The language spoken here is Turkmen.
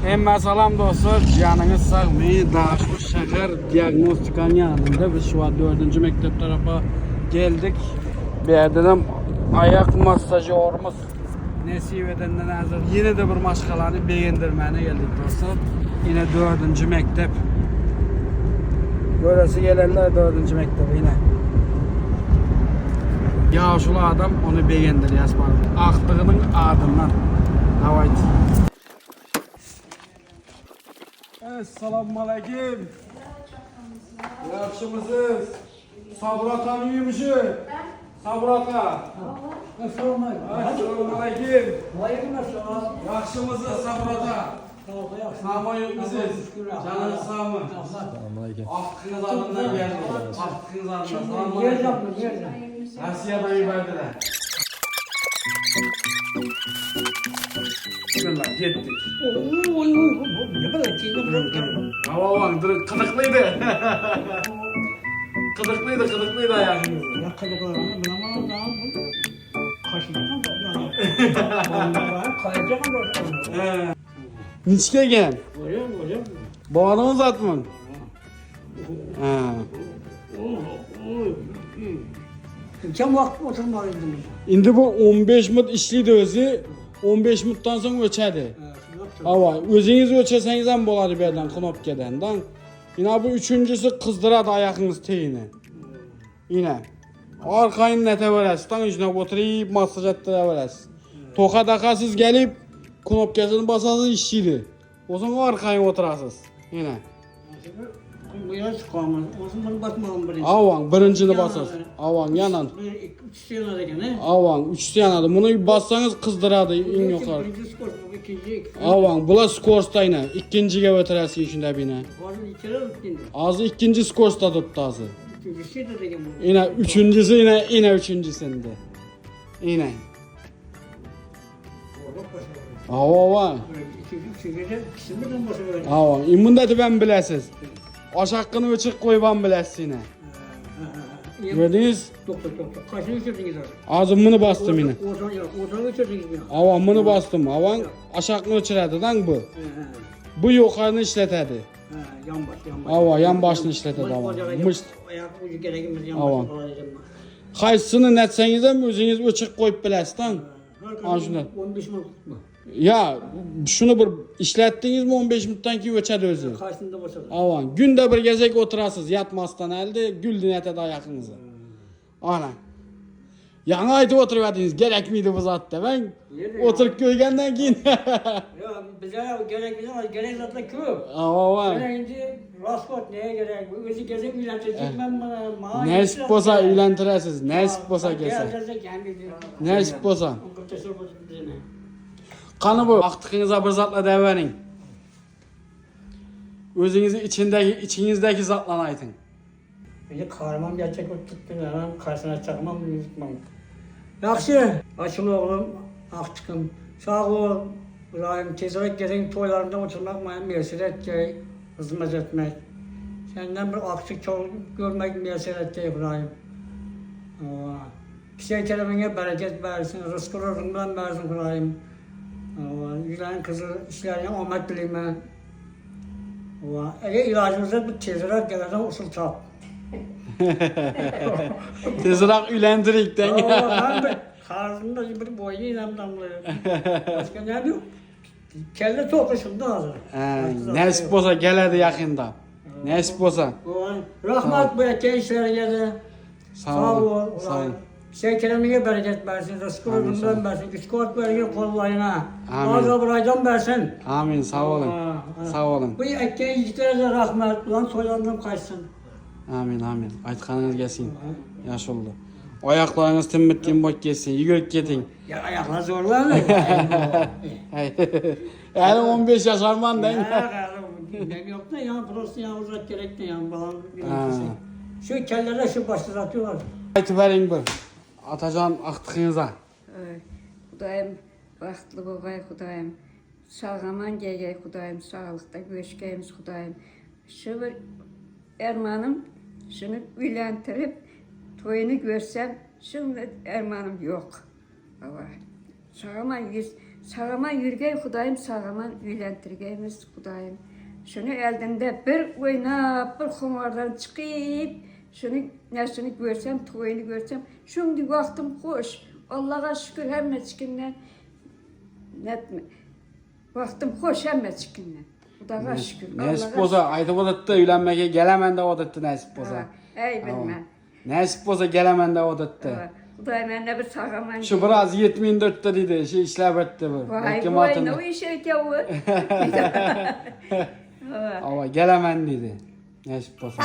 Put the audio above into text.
Hemmä salam dostlar, janyňyz sagmy? Daşoguz şäher diagnostikanyň ýanynda biz şu wagt dördünji mekdep tarapa geldik. Bu ýerdenem aýak massažorymyz nesip edenden häzir ýene-de bir maşgalany begendirmäne geldik dostlar. Ine dördünji mekdep. Göresi gelenler dördünji mekdep ine. Ýaşuly adam ony begendirýär akdygynyň adyndan. Dawayt. Essalamualeýkum. Ýagşymysyz? Sabır atanyň ýumuşy. Sabır ata. Essalamualeýkum. Ýagşymysyz Sabır ata? Sagmysyz? Janyňyz sagmy? Akdygyňyz adyndan geldi. Akdygyňyz adyndan. Salam aleýkum. Rossiýadan iberdiler. Bismillah, getdik. Hawa, dur, gyzyklydy. Gyzyklydy, gyzyklydy aýagyňyz. Ya gyzyklygyny bilemem da bu kaşyjak kayacak da. Niçik eken? Görýän, görýän. Boğadyňyz zatmyň? Ha. Kim wagt oturmaly indi munda? Indi bu 15 minut işleydi özü. 15 minutdan soň öçedi. Hawa, özüňiz öçürseňiz hem bolady bu ýerden knopkadan. Dan. Ine bu üçüncüsü gyzdyrady aýagyňyz teýini. Ine. Arkaýyn nete beresiz. Taň içine oturyp masaj etdire beresiz. Toka dakasyz gelip knopkasyny basasyz işleydi. Onsoň arkaýyn oturasyz. Ine. Bu ýer çykamaz. Olsun bunu basmagym birinji. Awaň birinjini basasyn. Awaň ýanan. Bir, iki, üç ýanar eken, he? Awaň üçüsi ýanady. Muny bassaňyz gyzdyrady iň ýokary. Birinji skor, bu ikinji. Awaň bula skorsta ine. Ikinjige ötüresiň şunda bine. Hozir içeri alyp indi. Azy ikinji skorsta durupdy azy. Üçünjisi de degen bu. Ine üçünjisi ine ine üçünjisi indi. Ine. Awa. Awa. Imunda da bilesiz. Aşakkını öçük koyup bilesiz yine. Gördünüz? Doktor doktor. Kaçını öçürdünüz abi? Ağzım bunu bastım yine. Ortan yok. Ortan öçürdünüz mi? Awa bunu bastım. Avan aşakını öçüredi lan bu. Bu yukarını işletedi. Yan baş yan baş. Ava yan başını işletedi ava. Mış. Ayak ucu gerekimiz yan Ava. başı kolay Qaysısını netseniz hem özünüz öçük koyup bilesiz lan. Ana şundan. 15 minut mu? Ya şunu bir işletdiniz mi 15 minuttan keyin öçedi özü. Karşısında başladı. Avan günde bir gezek oturasız yatmasdan elde gül dinetedi ayakınızı. Ana. Yaňy aýdyp oturyp gerek miydi bu zat ben oturup görgenden keyin. Ya bize gerek bize gerek zaten köp. Ava. Ben şimdi raskot neye gerek? Özü gezip üylendirecek ben bana. Maaş Nesip bolsa üylendiresiz. Nesip bolsa gelse. Nesip bolsa. Qani bu aktygyňyza bir zatla däweriň. Özüňizi içindeki içiňizdeki zatlan aýtyň. Beni kahraman gerçek o tuttu. Hemen karşısına çakmam, yutmam. Yaxşı. Açıl oğlum, ah çıkım. Sağ ol. İbrahim, tezerek gelin toylarında oturmak bana müyesser etti, hizmet etmek. Senden bir aksi çok görmek müyesser etti İbrahim. Kişi kelimine bereket versin, rızkı rızkından versin İbrahim. Yüreğin kızı işlerine omet dileyim. Eğer ilacımıza bir tezerek gelene usul tap. Tezrak üylendirikden. Ben bir karnımda bir boynu inem damlıyor. Başka ne yok? Kelle topu şimdi hazır. Nesip bolsa geledi yakında. Nesip bolsa. Rahmet bu eke işlere geldi. Sağ Sağ olun. ol. Sağ olun. Şekerimiye bereket versin, rızkı rızkından versin, güç kuvvet versin kollarına. Amin. Az abraydan versin. Amin. Sağ olun. Aa, Sağ olun. Bu eke yiğitlere de rahmet. Ulan soylandım kaçsın. Amin amin. Aytkanıňyz gelsin. Yaş oldu. Aýaklaryňyz timmit bok gelsin. Ýügürip ketin. Ya ayaklar zorlanır. Yani 15 yaşarman değil mi? Ya, ben yok da ya burası ya uzak gerek de ya falan. Ha. Şu kellere şu başta atıyorlar. Aytıp bering bir. Atajan aktygyňyza. Ay, Hudaýym bagtly bolgaý Hudaýym. Sag-aman gelgeý Hudaýym, saglykda görüşgeýimiz Hudaýym. Şu bir ermanym şuny öýlendirip toýuny görsem, şunda ermanym ýok. Hawa. Sag-aman ýüz. Sag-aman ýürgeý Hudaýym sag-aman öýlentirgeýmiz Hudaýym. Şuny eldinde bir oýnap bir humardan çykyp şuny näsini görsem toýuny görsem şuňdy wagtym hoş Allaga şükür hemme çikinden netme wagtym hoş hemme çikinden Hudaga şükür Nesip bolsa aýdyp odatdy öýlenmege gelemen de odatdy nesip bolsa. Eý bilmän. Nesip bolsa gelemen de odatdy. Hudaý mende bir sagaman. Şu biraz 74-de diýdi, şu işläp ötdi bu. Vay vay ne iş ötüyor bu. Awa gelemen diýdi. Nesip bolsa.